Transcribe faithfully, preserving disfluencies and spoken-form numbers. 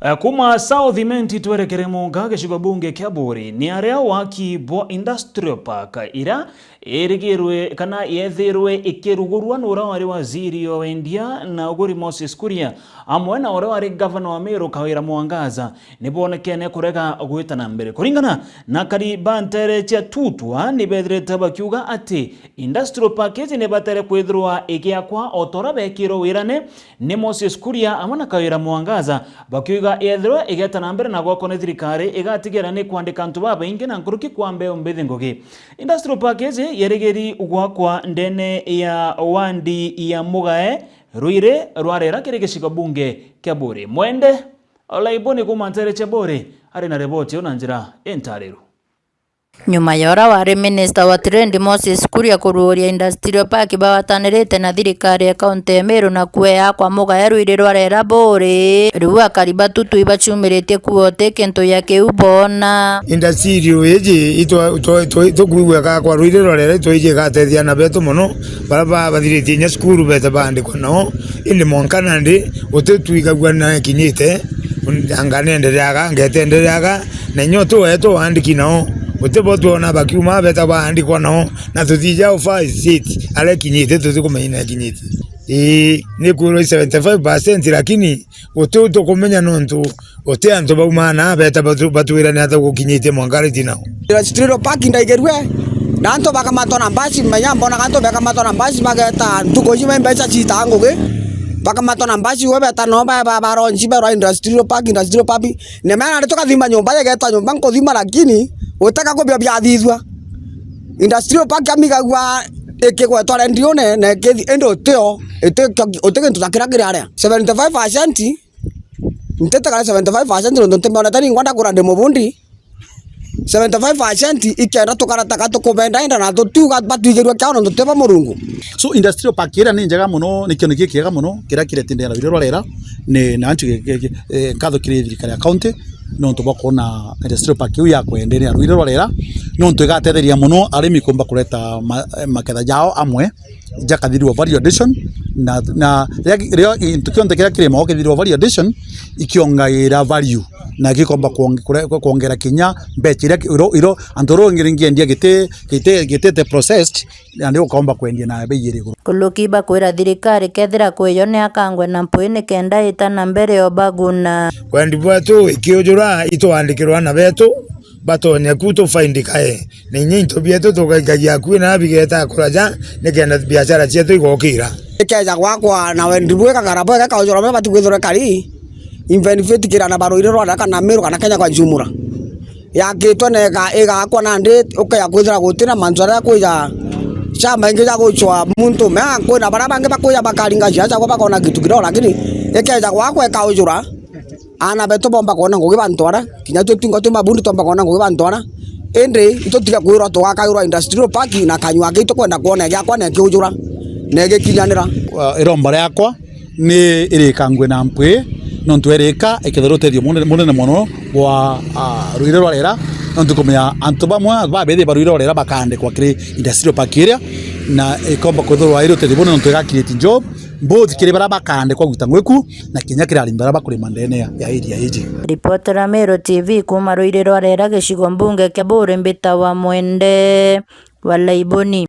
Eh, kuma South Imenti twerekere Monga, gicigo bunge kia Buuri, ni aria waki bwa Industrial Park iria irigirwe kana yethirwe ikirugurwa ni uria wari waziri o wendia na uguri Moses Kuria, amwe na uria wari gavana wa Meru Kawira Mwangaza, ni bonekene kurega gwita na mbere. Kuringana na akari ba ntere cia Tutwa, ni bethirite bakiuga ati Industrial Park iji ni batere kwithirwa igiakwa o ta uria bekirwe wirane ni Moses Kuria amwe na Kawira Mwangaza, bakiuga yethirwa igeta na mbere na gwakwa ni thirikari, igatigira ni kwandika antu babaingi na nkuruki kwa mbeu mbithi ngugi. Industrial Park iji yerigiri gwakwa ndene ya wandi ya Mugae, Ruiri rwa Rera kiri gicigo bunge kia Buuri. Mwende Olaiboni kuma ntere cia Buuri ari na riboti iu na njira intariru. Nyuma ya uria wari minista wa trade Moses Kuria kuruuria Industrial Park bagwatanirite na thirikari ya kaunti ya Meru na kueakwa Mugae Ruiri rwa Rera Buuri, riu akari ba Tutwa ibaciumiritie kuuga uti kintu ya kiu boona. Industrial iji itwa-, twa-, twa-, tukwigua ka kwa Ruiri rwa Rera itwa iji igatethia na betu mono, baria ba-, bathiritie inya cukuru bete baandikwa nao, indi mwanka nandi uti twigagua na kinyite, anga nendereaga, ngete endereaga, na inya uti wetu waandiki nao, uti bo twona bakiuma beta baandikwa nao, na tutija offer state aria ikinyite, tuti kumenya na ikinyite. Ii, ni kwirwa i seventy five percent, lakini guti u tukumenya nontu guti antu baumaa na beta batu-, batwira ni ata gukinyite mwanka riti nao. Industrial Park ndaigirue, na antu bakamatwa na mbasi, menya mbonaga antu bakamatwa na mbasi, bageta ntuku ici mbeca citaa ngugi, bakamatwa na mbasi, we beta no ba, ba, baronji berwa Industrial Park, Industrial Park. Ni mena ni tukathima nyumba, yegeta nyumba nkuthima, lakini uteka kubia biathithua. Industrial Park amigagua ikigwetwa rendiune, na ikithi-, indi utio, uti, uti kintu ta kiria kiri aria. Seventy five percent, ntete kana seventy five percent nontu ntimonete ningwa ndakura ndi mubundi. Seventy five percent ikenda tukarataka tukubenda enda na tutiuga batwigirue kiao nontu ti ba Murungu. So, Industrial Park iria ni njega mono, ni kioneki kiega mono kiria kiretindera Ruiri rwa Rera, ni na antu ge-, ge-, ge-, eh, nkatho kiri thirikari ya county nontu bwa kuona Industrial Park iu ya kwendene ya Ruiri rwa Rera, nontu igatetheria mono arimi kumba kureta ma-, eh, maketha jao amwe jakathirwa value addition, na, na riria, riria gintu kionthe kiria kiri mao kithirwa value addition, ikiongaira value, na gikomba kuong-, kure-, kuongera kinya mbecha iria ki-, iro, iro, antu iro ngiendia giti, giti, gitite processed, na ni ukomba kwendia na bei iri iguru. Nkuruki bakwira thirikari kethira kwiyo ni akangwe na mpwi ni kenda ita na mbere o baguna. Wendi bwetu ikiujura itwandikirwa na betu, batonye ku tufaindikae. Na inya into bietu tugaikagia akui na bigeta kuraja, nikenda biashara cietu igokira. Ikeja gwakwa na wendi bwega, karabo ega kaujura me bati kwithirwa kari, inventive tikira na ba Ruiri rwa Rera kana Meru kana Kenya kwa jumla. Yakitwe na iga-, igakwa nandi, ukeja kwithira gutina mantu aria kwija shamba ingi ja gucwa muntu. Mea kwina baria bangi bakwija bakaringa ciaca kwa bakona kitu kidogo, lakini ikeja gwakwa ikaujura. Aana betu bomba kwona ngugi ba ntwara, kinya twi twinga twi mabundi twomba kwona ngugi ba ntwara. Indi itutiga kwirwa tugakairwa industrial park na kanyua kitu kwenda kwona giakwa na kiujura na gikinyanira. Uh, iromba riakwa ni irikangwe na mpwi, nontu erika ikethirwa utethio munene, munene mono bwa, uh, Ruiri rwa Rera, nontu kumenya antu bamwe babethi ba Ruiri rwa Rera bakaandikwa kiri industrial park iria, na ikomba kwithirwa iri utethio bunene nontu iga create job, both kiri baria bakaandikwa gwita ngugi ku, na kinya kiri arimi baria bakurima ndene ya, ya area iji. Ripotera Meru T V kuma Ruiri rwa Rera, gicigo mbunge kia Buuri, mbitawa Mwende wa Laiboni.